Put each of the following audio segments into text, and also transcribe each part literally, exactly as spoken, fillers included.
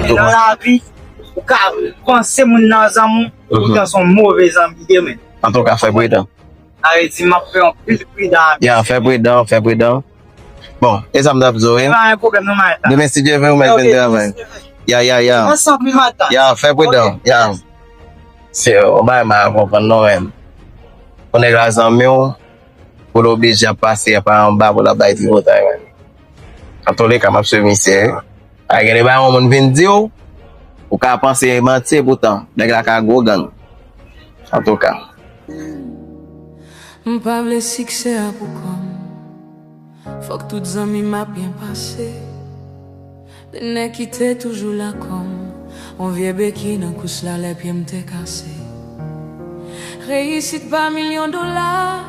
Nan lavi, ou ka panse moun nan zanmi w, poutan se yon move zanmi li ye, men. Antouka, fè pridan. Sa vle di, m ap fè anpil pridan avè w. Ya, fè pridan, fè pridan. Bon, e sa m t ap di w, wi. Pa gen pwoblèm, non, Martha. Demen, si Dye vle, ou mèt vin travay. Ya, ya, ya. Ansanm, wi, Martha. Ya, fè pridan, ya. Se yon bagay m pa konprann, non, men. Yon nèg la zanmi w, pou l oblije ap pase pa anba pou l ap bay tripotay, men. Antouka, m ap swiv misye, wi. A, gen de bagay yon moun vin di w, ou ka panse manti, poutan nèg la ka gwo gang. Antouka. M pa vle siksè a pou kò m. Fòk tout zanmi m ap byen pase. De nèg ki te toujou la kò m. On vye beki nan kous la lè pye m te kase. Reyisit pa milyon dola.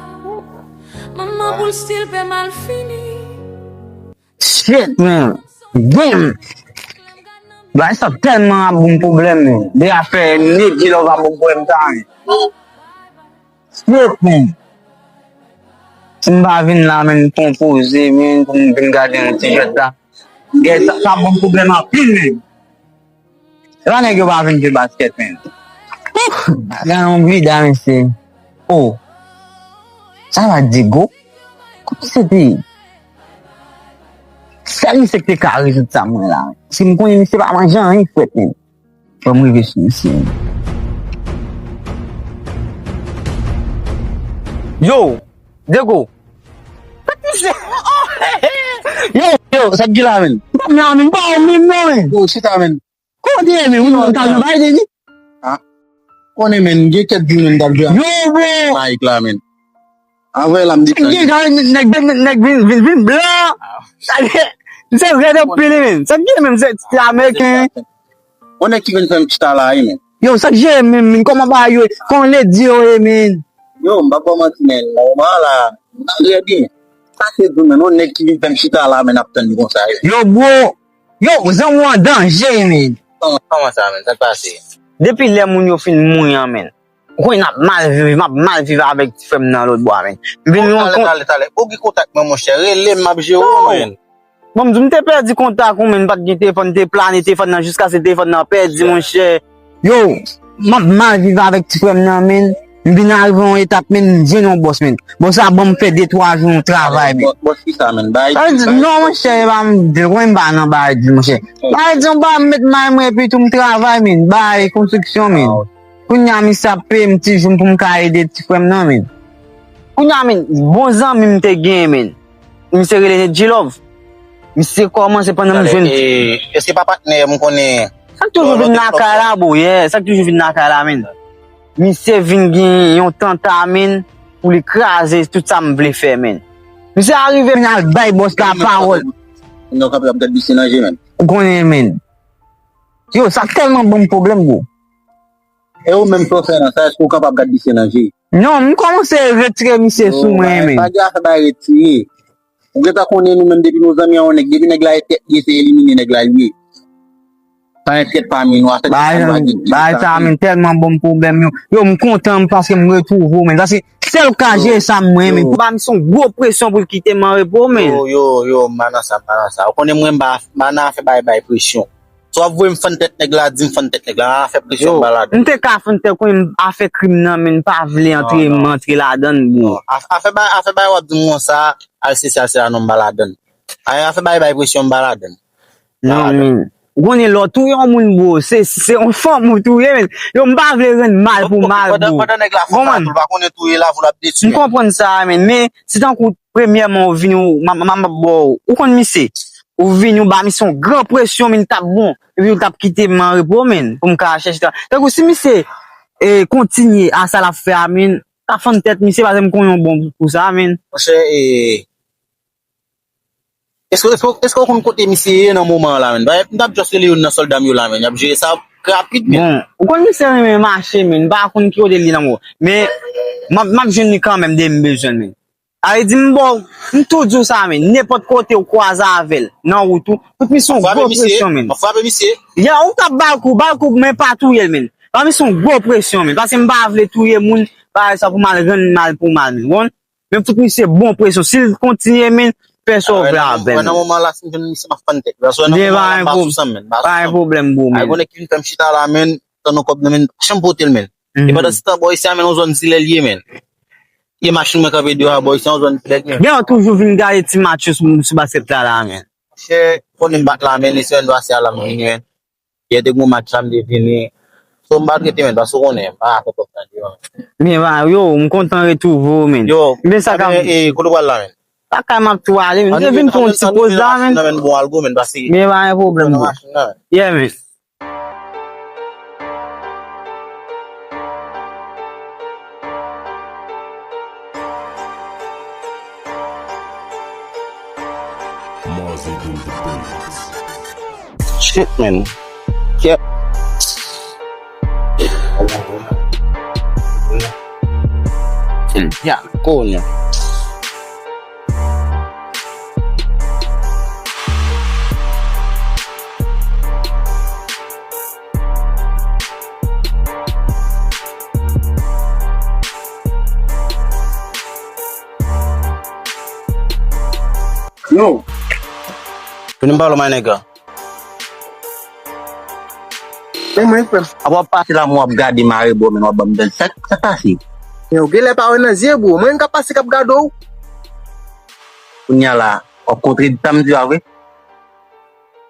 Manman boul stil pe mal fini. Shit, man. Damn. Bagay sa tèlman ap ban m pwoblèm, man. De afè nèg ki lòv ap ban m pwoblèm sa, man. Shit, man. Si m pa vin la, man, pou m poze, man, pou m vin gade yon ti jwèt la. Gè sa, sa ap ban m pwoblèm anpil, man. E pa nèg yo pa vin jwe baskèt, men. Gade yon vida, mesye. Oh. Sa va Diego? Kòman se te? Sèl misye ki te ka rezoud sa mwen la. Si m konnen misye pa manje anyen frèt, men. Fò m rive sou misye. Yo, Diego. Yo, yo, sa k gen la, men? M pa menm la, men, m pa wè w menm non, men. Yo, chita, men. Kote, men, moun nan ta nan bay de li. Ah. Konnen, men, gen kèk jou, men, m t ap jwe ak Yo, bro. Mike la, men. Anvre la, m deplase. Gen jan nèg, nèg, nèg vin, vin, vin blan. Sa gen, misye rèd anpil, men. Sa gen, men, se, se ameriken. Yon nèg ki vin fè m chita la, wi, men. Yo, sa k gen, men, men, kòman bagay yo ye? Kòman ledi yo ye, men? Yo, m p ap ba w manti, men. Nòmal la, m trè byen. Sa se di, men, yon nèg ki vin fè m chita la, men, ap tann li konsa, wi. Yo, bro. Yo, zanmi w an danje, men. Kòman, kòman sa, men? Sa k pase? Depi lè moun yo fin mouri an, men. Ou konnen n ap mal viv, m ap mal viv avèk ti frè m nan lòt bò a, men. M vin rankontre. Talè, talè, talè. Ou gen kontak mwen, monchè. Rele m, m ap jere w, men. Bon, m di w, m te pèdi kontak ou, men, m pa t gen telefòn, m te plane telefòn nan jiskaske telefòn nan pèdi, monchè. Yo, m ap mal viv avèk ti frè m nan, men. M vin arive yon etap, men, m jwenn yon bòs, men. Bòs la ban m fè de twa jou yon travay, men. Bòs, bòs ki sa, men? Bay, bay. Non, monchè, e pa m, de lwen m pa nan bay di, monchè. Bay di, yon ba m met may mwen, epi tou m travay, men. Bay konstriksyon, men. Kounye a, misye ap peye m ti jou m pou m ka ede ti frè m nan, men. Kounye a, men, bon zanmi m te genyen, men. Misye rele Nedjilove. Misye kòmanse pandan m jwenn. Talè, e, èske pa patnè m konnen? Sa k toujou vin lakay la, bro, yeah. Sa k toujou vin lakay la, men. Misye vin gen yon tanta, men, pou li kraze tout sa m vle fè, men. Misye arive, men, al bay bòs la pawòl. Moun nan kanpe ap gad misye nan je, men. Ou konnen, men. Yo, sa tèlman ban m pwoblèm, bro. E ou menm sa w fè la, sa èske ou kapab gad misye nan je? Non, m kòmanse retire misye sou mwen, men. Pa gen afè bay retire. Ou gentan konnen nou menm depi nou zanmi a yon nèg, depi nèg la e tèt li ye, se elimine nèg la li ye. Pa gen tèt pami nou, afè tèt pa gen. Bagay sa, men, tèlman ban m pwoblèm, yo. Yo, m kontan paske m retwouve w, men. Paske sèl ou ka jere sa m renmen. Ba m se yon gwo presyon pou l kite m an repo, men. Yo, yo, yo, m pa nan sa, m pa nan sa. Ou konnen mwen, m pa, m pa nan afè bay, bay presyon. Si w ap voye m fann tèt nèg la, di m fann tèt nèg la, a fè presyon m pa ladan. M te ka fann tèt konnen m afè krim nan, men m pa vle antre, m antre ladan l, bro. Non, a, afè bay, afè bay w ap di m konsa, al se sa, se sa, non, m pa ladan l. A, afè bay, bay presyon m pa ladan l. Non, men. Ou konnen lè w touye yon moun, bro, se, se yon fanm ou touye, men. Yo, m pa vle rann mal pou mal, bro. Pandan, pandan nèg la fè sa tou, l pa konnen touye la, pou l ap detwi. M konprann sa, men. Men, se tankou premyèman ou vini, ou, m, m, m, m, bro, ou konn misye. Ou vini, ou ba misye yon gran presyon, men, l t ap bon. Epi ou t ap kite m an repo, men, pou m ka chèche travay. Tankou si misye, e, kontinye a sa l ap fè a, men, ka fann tèt misye, paske m konnen yon bon pou sa, men. Monchè, e, èske, èske, èske w konn kote misye ye nan moman an la, men? M t ap just rele youn nan sòlda m yo la, men. Y ap jere sa rapid, men. Bon, ou konn misye renmen mache, men. M pa konn ki kote l ye nan moman. Men, m ap, m ap jwenn li kanmenm, depi m bezwen l, men. Sa vle di m ba w, m tou di w sa, men. Nenpòt kote w kwaze avè l, nan wout ou, fout misye yon gwo presyon, men. M ap frape misye. Ya, ou t ap ba l kou, ba l kou, men pa touye l, men. Ba misye yon gwo presyon, men. Paske m pa vle touye moun, bagay sa pou m al rann mal pou mal, men. Ou konprann? Men fout misye bon presyon. Si l kontinye, men, fè sa w vle avè m. Nan moman la, si m jwenn misye, m ap fann tèt. Paske nan moman la, m pa sou sa, menn. Pa gen pwoblèm, bro, menn. Ay, konnen ki vin fè m chita la, menn. Tann yon kòb nan menn, pa janm pote l, menn. E pandan se tan, bò, isi a, menn, yon zòn zile l ye, menn. E machin mwen kanpe deyò a, bò, isi a, yon zòn zile l ye. Gen yon toujou vin gade ti match yo sou, sou basket la, la, menn. Chè, konnen m bat la, menn, e semèn pase a la, m vini, menn. Yè te gon match la, m te vini. So, m pa t rete, menn, paske w konnen, m pa fè twòp tan deyò. Men, va, yo, m kontan retwouve w, menn. Yo, men sa ka, e, kote w pral la, menn? Lakay m ap tou ale, menn. M te vin fè yon ti poz la, menn. Nan, menn, bon, al gwo, menn, paske. Men pa gen pwoblèm, bro. Yeah, menn. Shit, man. Kyèt. Ya, konye. Yo. Vini m pale w, my nigga. Men mwen, frè m. Apa w ap pase la, mwen w ap gade m arebò, men w ap ban m bèl. Sa, sa k pase? Men ou genlè pa wè nan zye, bro. Mwen menm k ap pase k ap gade w. Kounye a la, w ap kontredi sa m di a vre?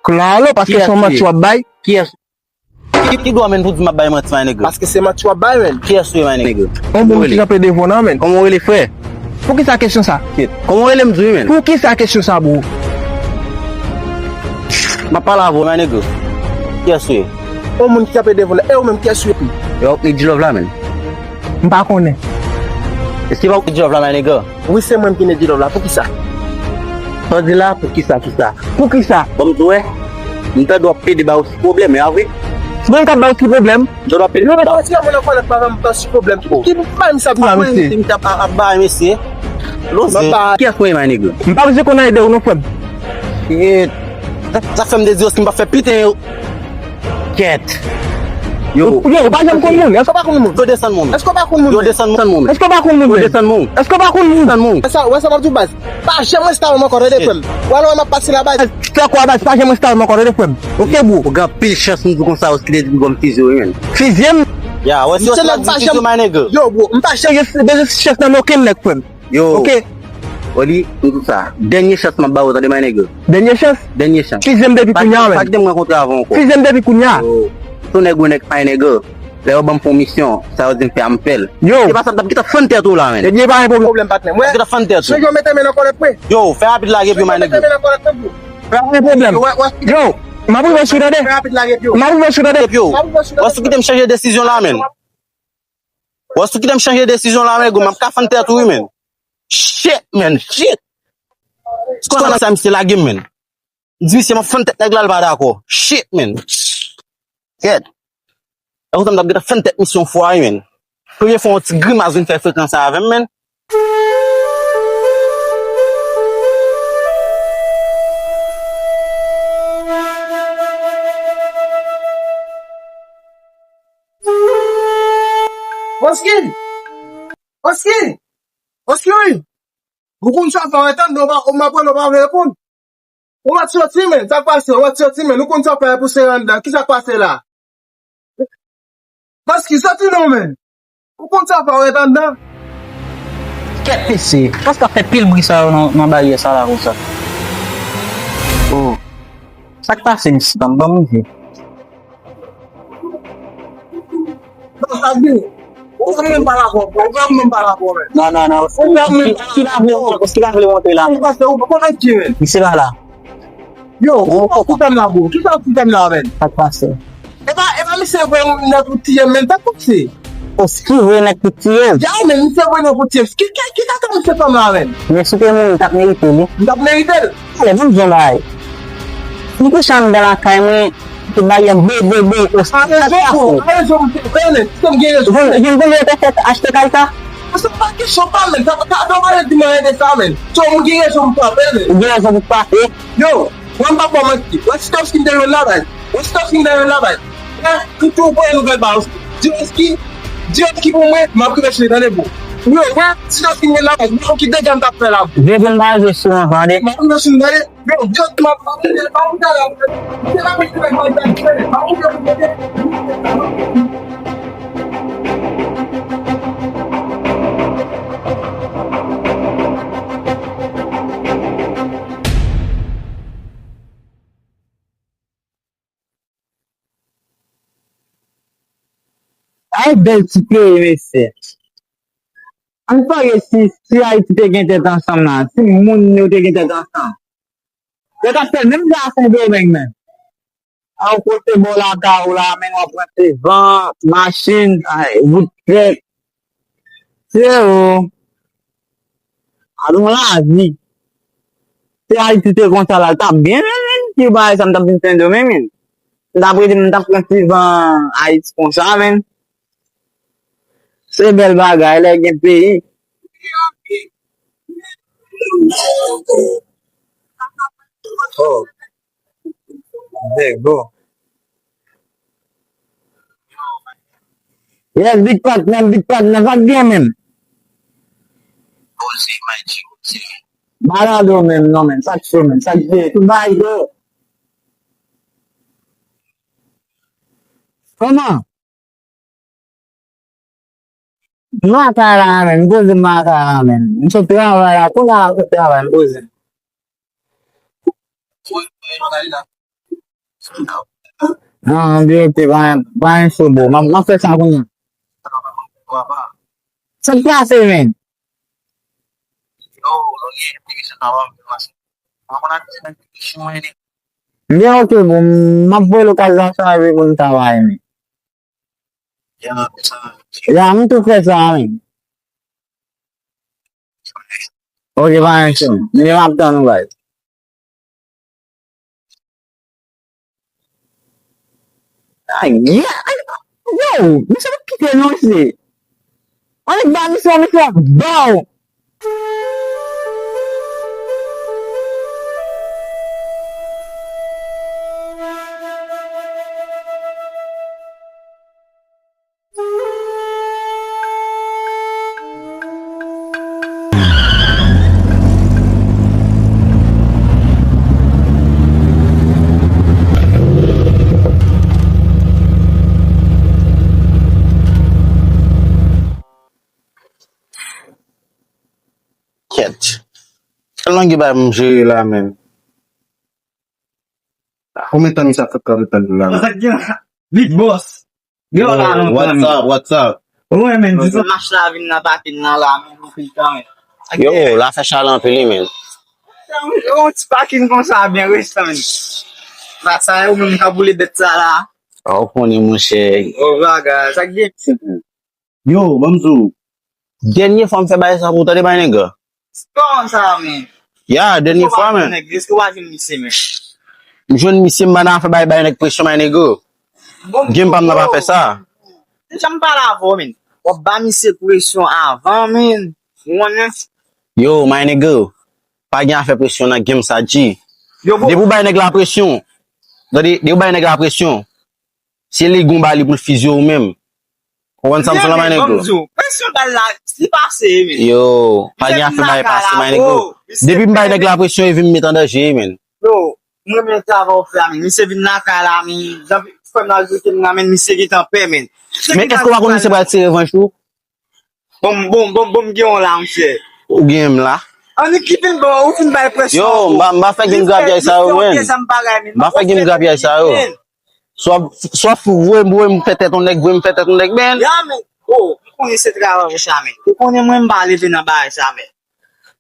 Klalo, paske se yon manti w ap bay. Kiyès? Ki, ki dwa, menn, pou di m ap bay manti, my nigga? Paske se manti w ap bay, menn. Kiyès ou ye, my nigga? Yon moun ki kanpe devan w nan, menn. Kòman w rele, frè? Poukisa kesyon sa? Kòman w rele, m di w, menn? Poukisa kesyon sa, bro? M ap pale avè w, my nigga. Kiyès ou ye? Yon moun ki kanpe devan w nan. E ou menm, kiyès ou ye? Yo, e G-Love la, menn. M pa konnen. Èske pa ou ki G-Love la, my nigga? Wi, se mwen ki G-Love la. Poukisa? Sa w di la, poukisa, kisa? Poukisa? Bon, m di w, m tande w ap plede ba yo ti pwoblèm, e a vre? Mwen k ap ba yo ti pwoblèm? M tande w ap plede ba yo. Yo, men, ti moun nan kòlèt pa ban m ti pwoblèm. Ki bay m sa pou mwen? Misye, misye ap, ap bay mesye. Loze. Kiyès ou ye, my nigga? M pa bezwen konn ide ou non, frè m. Shit. Sa, sa fè m te di yo si m pa fè piten yo. Kèt. Yo. Yo, ou pa janm konn moun. Èske w pa konn moun? Yo desann moun. Èske w pa konn moun? Yo desann moun. Èske w pa konn moun? Yo desann moun. Èske w pa konn moun? Desann moun. Wè sa, wè sa m ap di w, baz. Pa janm rete avè m ankò, tande, frè m. Ou al wè m ap pase la, baz. Fè kwa, baz, pa janm rete avè m ankò, tande, frè m. Oke, bro. Ou gen anpil chans m di w konsa, ou stil di m fizye w, menn. Fizye m? Ya, wè, si yo stil di fizye w, my nigga. Yo, bro, m pa janm bezwen chans nan men okenn nèg, frè m. Yo. Oke. Oli, m di w sa. Dènye chans m ap ba w, tande, my nigga. Dènye chans? Dènye chans. Fizye m depi kounye a, menn. Pa kite m rankontre avè w ankò. Fizye m depi kounye a. Yo. Si w nèg ou nèg pa nèg, lè yo ban m pou misyon, sa yo di m fè a m fè l. Yo. Se pa sa m t ap gentan fann tèt ou la, menn. Ebyen, pa gen pwoblèm, patnè. Mwen, gentan fann tèt ou. Chonje w mete men nan kòlèt mwen. Yo, fè rapid lage pye w, my nigga. Chonje w mete men nan kòlèt mwen, bro. Pa gen pwoblèm. Yo, m ap rive sou, tande. Fè rapid lage pye w. M ap rive sou, tande. Yo, wè si w kite m chanje desizyon la, menn. Wè si w kite m chanje desizyon la, men, gwo, m ap ka fann tèt ou, wi, men. Shit, man, shit. Sou konsa misye lage m, men. M di misye, m ap fann tèt nèg la, l pa dakò. Shit, man. Kèt. E konsa m t ap gentan fann tèt misye yon fwa, wi, men. Premye fwa yon ti grimas vin fè frekan sa avè m, men. Boskin! Boskin! Boskin! Ou konn sa fè, w tann, w pa, w ap rele, w pa vle reponn. Ou mèt soti, men, sa k pase? Ou mèt soti, men, ou konn sa fè pou sere anndan. Kisa k pase la? Boskin, soti non, men. Ou konn sa fè, w ret anndan. Kèt mesye, paske ap fè pil bri sa yo nan, nan baryè sa la konsa. Oh. Sa k pase, mesye? Ban m, ban m rive. Non, sa k gen? Ou fè menm pale avè w, ou fè menm pale avè w, men. Non, non, non. Ou fè menm pale avè w. Ki la vle montre la? Ou pa fè, ou pa konn ki, men. Misye pa la. Yo, ou pa koute m la, bro. Kisa w koute m la, men? Sa k pase? E pa, e pa misye vre nèg pou tiye m, men. Sa k pase? O, si vre nèg pou tiye m? Ya, men, misye vre nèg pou tiye m. Ki, ki, ki kaka misye fè m la, men? Men si w te mouri, w t ap merite li. M t ap merite l? Ale, ban m di w yon bagay. M kouche anndan lakay mwen, te bay yon bebe, bebe, o, sa k pase? A rezon, a rezon, m te konnen, m gen rezon. Ou konn, ou konn konbyen yo te fè achte kay sa? Sa pa kesyon pa, men. Sa, sa, sa pa di mwen rete sa, men. So, m gen rezon pou frape, men. Ou gen rezon pou frape? Yo, mwen m pa ba w manti. Wè Sitowski m te jwenn la, bay. Wè Sitowski m te jwenn la, bay. Wè, ki tou premye nouvèl ba w. Di Wè ki, di Wè ki pou mwen, m ap rive sou li, tande, bro. Yo, wè, si yo fin gen lavaj, mwen ki deja m t ap fè labou. Depi m pa jwe sou anvan, de. Mwen sou mwen, yo, yo, m ap, m ap, m ap, m ap, m ap, Ay, bèl ti peyi, mesye. Ann pale si, si Ayiti te gen tèt ansanm la, si moun yo te gen tèt ansanm. Yo t ap fè menm jan ak Sendomeng menm. A w kote bò lakay ou la, men w ap rantre van, machin, ay, wout fèt. Frero, a nou lavi. Si Ayiti te konsa la, l t ap byen, men, men, ki bagay sa m t ap vin Sendomeng, men. M t ap rete, m t ap pran ti van Ayiti konsa, men. Se bèl bagay, lè gen peyi. Oh. Nèg bon. Yes, big partner, big partner, sa k gen menm? Poze, my G, poze. Malado menm, non, menm, sa k cho menm, sa k gen, tout bagay de. Kòman? M lakay la, menm, m poze m lakay la, menm. M sot travay la, kounye a m sot travay, m poze. Non, byen, te pa, pa yon sou bo. M ap, m ap fè sa kounye a. Sa k pase, menm? M byen, ok, bon, m ap voye lokalizasyon epi pou n travay, menm. Ya, m tou fè sa, menm. Ok, pa gen sou. Men m ap tann ou, guys. Ay, ay, yo, misye pa kite non, misye. Annik ba misye, misye ap ba w. Kèt. Tèlman gen bagay pou m jere la, menm. Konbyen tan misye ap fè kanpe tann la? Sa k gen la? Big Boss. Yo, la, non, what's up, what's up? Wi, men, di sa. Mach la vin nan pakin nan la, men, nou fin tan, men. Yo, la fè chalè anpil, wi, men. Yon ti pakin konsa, byen resan, men. La, sa, yo, menm ka boule bèt sa la. A, ou konnen, monchè. O, bagay, sa k gen? Yo, ban m di w. Dènye fwa m fè bagay sa pou w tande, my nigga. Kòman sa, men? Ya, dènye fwa, men. Èske w pa jwenn misye, men? M jwenn misye, m pa nan afè bay, bay nèg presyon, my nigga. Game pa m nan pa fè sa. Deja m pale avè w, men. W ap ba misye presyon avan, men. Ou konnen? Yo, my nigga. Pa gen afè presyon nan game sa, G. Yo, bon. Depi w bay nèg la presyon. Tande, depi w bay nèg la presyon. Se li gon ba li pou l fizye ou menm. Konprann sa m sou la, my nigga? Presyon bal la, li pase, men. Yo, pa gen afè bay pase, my nigga. Depi m bay nèg la presyon, e vin m met an danje, men. Yo, m renmen travay w fè a, men. Misye vin lakay la, men. Jan frè m nan rete m nan, men, misye gentan pè, men. Men èske w pa konn misye pral tire revanj tou? Bon, bon, bon, bon, m gen w la, monchè. Ou gen m la? Annik ki vin bon, ou vin bay presyon. Yo, m pa, m pa fè game grapyay sa yo, men. M pa fè game grapyay sa yo. Swa, swa fou, voye m, voye m fè tèt yon nèg, voye m fè tèt yon nèg, men. Ya, men. Oh, ou konnen se travay ou sa, men. Ou konnen mwen, m pa leve nan bagay sa, men.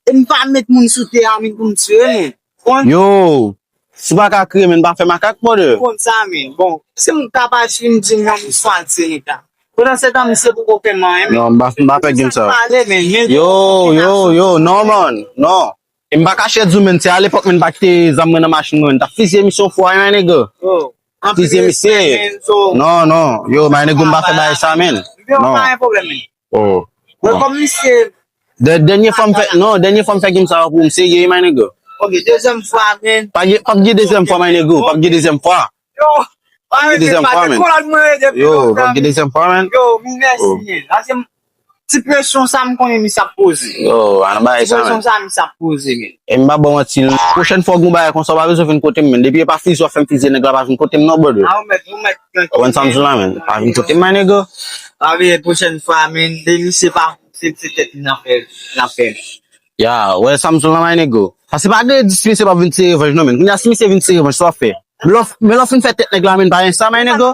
E m pa met moun sou tè a, men, pou m tiye, men. Konn. Yo, si w pa ka kriye, men, pa fè makak, brother. Konn sa, men. Bon, si m ta pati vin di m yon istwa di Seneca. Pandan se tan, misye poko fè m anyen, men. Non, m pa, m pa fè game sa yo. Yo, yo, yo, non, man. Non. E m pa kache di w, men, se alepòk, men, m pa kite zam mwen nan machin mwen, men. M t ap fizye misye yon fwa, my nigga. Fizye misye. Non, non. Yo, my nigga, m pa fè bagay sa, men. Non. Oh. Mwen kòm misye. Dè-, dènye fwa m fè, non, dènye fwa m fè game sa yo pou m serye, my nigga. Ok, dezyèm fwa, men. Pa gen, p ap gen dezyèm fwa, my nigga. P ap gen dezyèm fwa. Yo, p ap gen dezyèm fwa, men. Yo, p ap gen dezyèm fwa, men. Yo, mèsi, men. Paske m, Ti presyon sa m konnen misye ap poze. Yo, an bagay Ti sa, presyon men. Sa misye ap poze, men. E m pa ba w manti, non. Pwochèn fwa w gon bagay konsa, w pa bezwen vin kote m, men. Depi e pa fizi w ap fè m fiziye, nèg la pa vin kote m, non, brother. Ah, ou mèt, ou mèt. Ou konn sa m sou la, men. Pa vin kote m, my nigga. Pa vle pwochèn fwa, men, de misye pa, se, se tèt li nan fè, nan fè. Ya, wè sa m sou la, my nigga. Paske pa gen di si misye pa vin tire revanj, non, men. Kounye a, si misye vin tire revanj, sa w ap fè. Men lè w, men lè w fin fè tèt nèg la, men, pa gen sa, my nigga.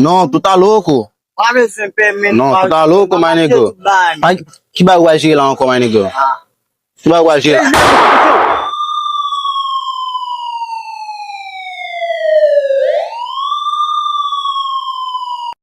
Non, tout a loko. Pa bezwen pè, men. Non, tout a loko, my nigga. Pa, ki bagay w al jere la ankò, my nigga? Ki bagay w al jere la?